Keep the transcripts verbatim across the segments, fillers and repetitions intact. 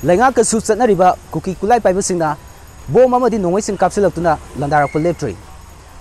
ꯂꯩꯉꯥꯛꯀꯁꯨ ꯆꯠꯅꯔꯤꯕ ꯀꯨꯀꯤ ꯈꯨꯠꯂꯥꯏ ꯄꯥꯏꯕꯁꯤꯡꯅ ꯕꯣꯝ ꯑꯃꯗꯤ ꯅꯣꯡꯃꯩꯁꯤꯡ ꯀꯥꯞꯁꯤꯜꯂꯛꯇꯨꯅ ꯂꯥꯟꯗꯥꯔꯛꯄ ꯂꯦꯞꯇ꯭ꯔꯤ꯫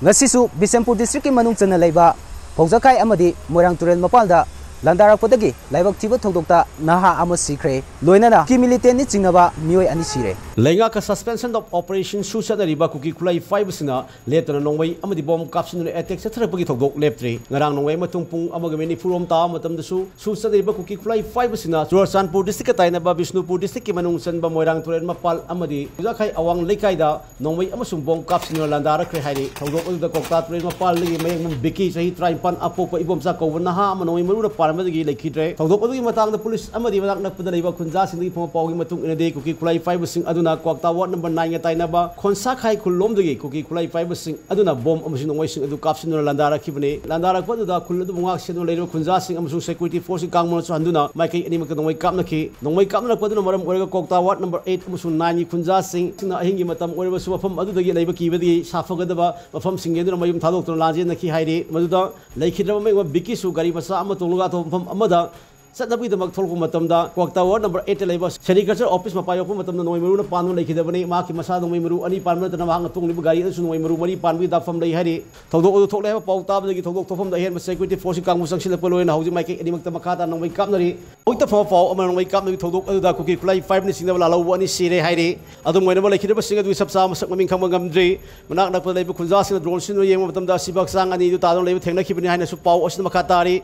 ꯉꯁꯤꯁꯨ ꯕꯤꯁꯦꯝꯄꯨꯔ ꯗꯤꯁꯇ꯭ꯔꯤꯛꯀꯤ ꯃꯅꯨꯡ ꯆꯟꯅ ꯂꯩꯕ ꯐꯧꯖꯈꯥꯏ ꯑꯃꯗꯤ ꯃꯣꯏꯔꯥꯡ ꯇꯨꯔꯦꯜ ꯃꯄꯥꯜꯗ ꯂꯥꯟꯗꯥꯔꯛꯄꯗꯒꯤ ꯂꯥꯏꯕꯛ ꯊꯤꯕ ꯊꯧꯗꯣꯛꯇ ꯅꯍꯥ ꯑꯃ ꯁꯤꯈ꯭ꯔꯦ, ꯂꯣꯏꯅꯅ ꯀꯤ ꯃꯤꯂꯤꯇꯦꯟꯅꯤ ꯆꯤꯡꯅꯕ ꯃꯤꯑꯣꯏ ꯑꯅꯤ ꯁꯤꯔꯦ꯫ ꯂꯩꯉꯥꯛꯀ ꯁꯁꯄꯦꯟꯁꯟ ꯑꯣꯐ ꯑꯣꯄꯔꯦꯁꯟꯁꯨ ꯆꯠꯅꯔꯤꯕ ꯀꯨꯀꯤ ꯈꯨꯠꯂꯥꯏ ꯄꯥꯏꯕꯁꯤꯡꯅ ꯂꯦꯞꯇꯅ ꯅꯣꯡꯃꯩ ꯑꯃꯗꯤ ꯕꯣꯝ ꯀꯥꯞꯁꯤꯟꯗꯨꯅ ꯑꯦꯇꯦꯛ ꯆꯠꯊꯔꯛꯄꯒꯤ ꯊꯧꯗꯣꯛ ꯂꯦꯞꯇ꯭ꯔꯤ꯫ ꯉꯔꯥꯡ ꯅꯣꯡꯃꯩ ꯑꯃ ꯊꯣꯡ ꯄꯨꯡ ꯑꯃꯒ ꯃꯤꯅꯤꯠ ꯅꯤꯐꯨꯔꯣꯝ ꯇꯥꯕ ꯃꯇꯝꯗꯁꯨ ꯁꯨ ꯆꯠꯅꯔꯤꯕ ꯀꯨꯀꯤ ꯈꯨꯠꯂꯥꯏ ꯄꯥꯏꯕꯁꯤꯡꯅ ꯆꯨꯔꯆꯥꯟꯄꯨꯔ ꯗꯤꯁꯇ꯭ꯔꯤꯛꯀ ꯇꯥꯏꯅꯕ ꯕꯤꯁꯅꯨꯄꯨꯔ ꯗꯤꯁꯇ꯭ꯔꯤꯛꯀꯤ ꯃꯅꯨꯡ ꯆꯟꯕ ꯃꯣꯏꯔꯥꯡ ꯇꯨꯔꯦꯜ ꯃꯄꯥꯜ ꯑꯃꯗꯤ ꯈꯨꯖꯥꯈꯥꯏ ꯑꯋꯥꯡ ꯂꯩꯀꯥꯏꯗ ꯅꯣꯡꯃꯩ ꯑꯃꯁꯨꯡ ꯕꯣꯝ ꯀꯥꯞꯁꯤꯟꯗꯨꯅ ꯂꯥꯟꯗꯥꯔꯛꯈ꯭ꯔꯦ ꯍꯥꯏꯔꯤ꯫ ꯊꯧꯗꯣꯛ ꯑꯗꯨꯗ ꯀꯧꯇꯥ ꯇꯨꯔꯦꯜ ꯃꯄꯥꯜꯗꯒꯤ ꯃꯌꯦꯛꯃꯨꯡ ꯕꯤꯀꯤ, ꯆꯍꯤ ꯇꯔꯥꯅꯤꯄꯥꯟ, ꯑꯄꯣꯛꯄ ꯏꯕꯣꯝꯆꯥ ꯀꯧꯕ ꯅꯍꯥ ꯑꯃ ꯅꯣꯡꯃꯩ ꯃꯔꯨꯅ ꯄꯥꯟꯕꯗꯒꯤ ꯂꯩꯈꯤꯗ꯭ꯔꯦ꯫ ꯊꯧꯗꯣꯛ ꯑꯗꯨꯒꯤ ꯃꯇꯥꯡꯗ ꯄꯨꯂꯤꯁ ꯑꯃꯗꯤ ꯃꯅꯥꯛ ꯅꯛꯄꯗ ꯂꯩꯕ ꯈꯨꯟꯖꯥꯁꯤꯡꯗꯒꯤ ꯐꯪꯕ ꯄꯥꯎꯒꯤ ꯃꯇꯨꯡ ꯏꯟꯅꯗꯤ, ꯀꯨꯀꯤ ꯈꯨꯠꯂꯥꯏ ꯄꯥꯏꯕꯁꯤꯡ ꯑꯗꯨꯅ ꯀ꯭ꯋꯥꯛꯇꯥ ꯋꯥꯔꯗ ꯅꯝꯕꯔ ꯅꯥꯏꯟꯒ ꯇꯥꯏꯅꯕ ꯈꯣꯟꯁꯥꯈꯥꯏ ꯈꯨꯜꯂꯣꯝꯗꯒꯤ ꯀꯨꯀꯤ ꯈꯨꯠꯂꯥꯏ ꯄꯥꯏꯕꯁꯤꯡ ꯑꯗꯨꯅ ꯕꯣꯝ ꯑꯃꯁꯨꯡ ꯅꯣꯡꯃꯩꯁꯤꯡ ꯑꯗꯨ ꯀꯥꯞꯁꯤꯟꯗꯨꯅ ꯂꯥꯟꯗꯥꯔꯛꯈꯤꯕꯅꯤ꯫ ꯂꯥꯟꯗꯥꯔꯛꯄ ꯑꯗꯨꯗ ꯈꯨꯜ ꯑꯗꯨꯕꯨ ꯉꯥꯛ ꯁꯦꯟꯗꯨꯅ ꯂꯩꯔꯤꯕ ꯈꯨꯟꯖꯥꯁꯤꯡ ꯑꯃꯁꯨꯡ ꯁꯦꯀ꯭ꯌꯨꯔꯤꯇꯤ ꯐꯣꯔꯁꯀꯤ ꯀꯥꯡꯕꯨꯅꯁꯨ ꯍꯟꯗꯨꯅ ꯃꯥꯏꯀꯩ ꯑꯅꯤꯃꯛꯇ ꯅꯣꯡꯃꯩ ꯀꯥꯞꯅꯈꯤ꯫ ꯅꯣꯡꯃꯩ ꯀꯥꯞꯅꯔꯛꯄ ꯑꯗꯨꯅ ꯃꯔꯝ ꯑꯣꯏꯔꯒ ꯀ꯭ꯋꯥꯛꯇꯥ ꯋꯥꯔꯗ ꯅꯝꯕꯔ ꯑꯩꯠ ꯑꯃꯁꯨꯡ ꯅꯥꯏꯟꯒꯤ ꯈꯨꯟꯖꯥꯁꯤꯡꯅ ꯑꯍꯤꯡꯒꯤ ꯃꯇꯝ ꯑꯣꯏꯔꯕꯁꯨ ꯃꯐꯝ ꯑꯗꯨꯗꯒꯤ ꯂꯩꯕ ꯀꯤꯕꯗꯒꯤ ꯁꯥꯐꯒꯗꯕ ꯃꯐꯝꯁꯤꯡ ꯌꯦꯡꯗꯨꯅ ꯃꯌꯨꯝ ꯊꯥꯗꯣꯛꯇꯨꯅ ꯂꯥꯟꯖꯦꯟꯅꯈꯤ ꯍꯥꯏꯔꯤ꯫ ꯃꯗꯨꯗ ꯂꯩꯈꯤꯗ꯭ꯔꯕ ꯃꯌꯨꯝ ꯕꯤꯀꯤꯁꯨ ꯒꯥꯔꯤ ꯃꯆꯥ ꯑꯃ ꯇꯣꯡꯂꯒ ꯑꯇꯣꯞꯄ ꯃꯐꯝ ꯑꯃꯗ ꯆꯠꯅꯕꯒꯤꯗꯃꯛ ꯊꯣꯛꯂꯛꯄ ꯃꯇꯝꯗ, ꯀ꯭ꯋꯥꯛꯇꯥ ꯋꯥꯔꯗ ꯅꯝꯕꯔ ꯑꯩꯠꯇ ꯂꯩꯕ ꯁꯦꯔꯤꯀꯜꯆꯔ ꯑꯣꯐꯤꯁ ꯃꯄꯥ ꯌꯧꯔꯛꯄ ꯃꯇꯝꯗ ꯅꯣꯡꯃꯩ ꯃꯔꯨꯅ ꯄꯥꯟꯗꯨꯅ ꯂꯩꯈꯤꯗꯕꯅꯤ꯫ ꯃꯍꯥꯛꯀꯤ ꯃꯁꯥ ꯅꯣꯡꯃꯩ ꯃꯔꯨ ꯑꯅꯤ ꯄꯥꯟꯕ ꯅꯠꯇꯅ ꯃꯍꯥꯛꯅ ꯇꯣꯡꯂꯤꯕ ꯒꯥꯔꯤ ꯑꯗꯨꯁꯨ ꯅꯣꯡꯃꯩ ꯃꯔꯨ ꯃꯔꯤ ꯄꯥꯟꯕꯒꯤ ꯗꯥꯛꯐꯝ ꯂꯩ ꯍꯥꯏꯔꯤ꯫ ꯊꯧꯗꯣꯛ ꯑꯗꯨ ꯊꯣꯛꯂꯦ ꯍꯥꯏꯕ ꯄꯥꯎ ꯇꯥꯕꯗꯒꯤ ꯊꯧꯗꯣꯛ ꯊꯣꯛꯐꯝꯗ ꯑꯍꯦꯟꯕ ꯁꯦꯀ꯭ꯌꯨꯔꯤꯇꯤ ꯐꯣꯔꯁꯀꯤ ꯀꯥꯡꯕꯨ ꯆꯪꯁꯤꯜꯂꯛꯄ ꯂꯣꯏꯅ ꯍꯧꯖꯤꯛ ꯃꯥꯏꯀꯩ ꯑꯅꯤꯃꯛꯇ ꯃꯈꯥ ꯇꯥꯅ ꯅꯣꯡꯃꯩ ꯀꯥꯞꯅꯔꯤ꯫ ꯍꯧꯖꯤꯛꯇ ꯐꯪꯕ ꯄꯥꯎ ꯑꯃꯅ ꯅꯣꯡꯃꯩ ꯀꯥꯞꯅꯕꯒꯤ ꯊꯧꯗꯣꯛ ꯑꯗꯨꯗ ꯀꯨꯀꯤ ꯈꯨꯠꯂꯥꯏ ꯄꯥꯏꯕꯅ ꯆꯤꯡꯅꯕ ꯂꯥꯜꯍꯧꯕ ꯑꯅꯤ ꯁꯤꯔꯦ ꯍꯥꯏꯔꯤ꯫ ꯑꯗꯨꯝ ꯑꯣꯏꯅꯃꯛ ꯂꯩꯈꯤꯗ꯭ꯔꯕꯁꯤꯡ ꯑꯗꯨꯒꯤ ꯆꯞ ꯆꯥꯕ ꯃꯁꯛ ꯃꯃꯤꯡ ꯈꯪꯕ ꯉꯝꯗ꯭ꯔꯤ꯫ ꯃꯅꯥꯛ ꯅꯛꯄꯗ ꯂꯩꯕ ꯈꯨꯟꯖꯥꯁꯤꯡꯅ ꯗ꯭ꯔꯣꯟ ꯁꯤꯖꯤꯟꯅꯗꯨꯅ ꯌꯦꯡꯕ ꯃꯇꯝꯗ ꯑꯁꯤꯕ ꯍꯛꯆꯥꯡ ꯑꯅꯤ ꯑꯗꯨ ꯇꯥꯗꯨꯅ ꯂꯩꯕ ꯊꯦꯡꯅꯈꯤꯕꯅꯤ ꯍꯥꯏꯅꯁꯨ ꯄꯥꯎ ꯑꯁꯤꯅ ꯃꯈꯥ ꯇꯥꯔꯤ꯫